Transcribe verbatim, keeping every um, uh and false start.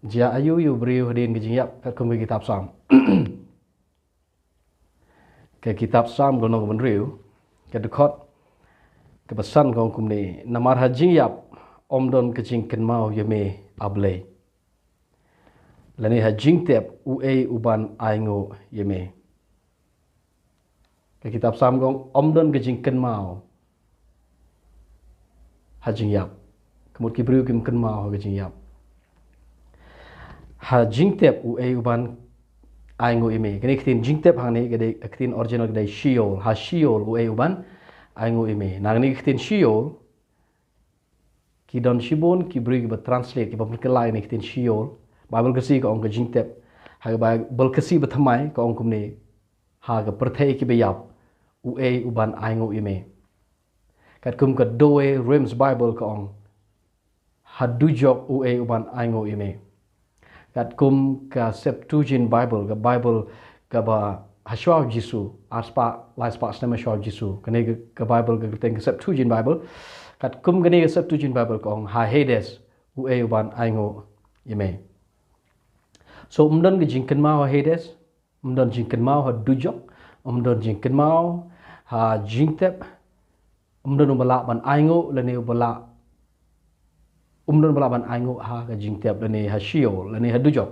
Jia aïu ïa u briew hadien ka jingïap? Katkum ka kitab Salm. Ka kitab Salm ka lynnong ka ba hynriew, ka dkhot ka ba san ka ong kumne: Namar ha jingïap ym don ka jingkynmaw ïa me, A Blei, lane ha jingtep uei u ban ainguh ïa me. Ka kitab Salm ka ong ym don ka jingkynmaw ha jingïap. Ka mut ki briew kim kynmaw ha ka jingïap. Ha jingtep uei u ban ainguh ïa me. Kane ka ktien jingtep hangne ka dei, ka ktien original ka dei Sheol. Ha Sheol uei u ban ainguh ïa me. Na kane ka ktien Sheol, ki don shibun ki briew ki ba translate, ki ba pynkylla ïa kane ka ktien Sheol. Baibl Khasi ka ong ka jingtep. Ha ka Baibl Khasi ba thymmai ka ong kumne, ha ka pyrthei ki ba ïap uei u ban ainguh ïa me. Katkum ka Douay Rheims Bible ka ong, ha dujok uei u ban ainguh ïa me. Katkum ka Septuagint Bible, ka Bible ka ba ha shuwa u Jisu, ar spah, lai spah snem ha shuwa u Jisu. Kane ka, ka Bible ka kyrteng ka Septuagint Bible. Katkum kane ka Septuagint Bible ka ong, ha Hades uei u ban ainguh ïa me. So ym don ka jingkynmaw ha Hades, ym don jingkynmaw ha dujok, ym don jingkynmaw ha jingtep, ym don u ba lah ban ainguh lane u ba lah, ym don u ba lah ban ainguh ha ka jingtep lane ha Sheol lane ha dujok.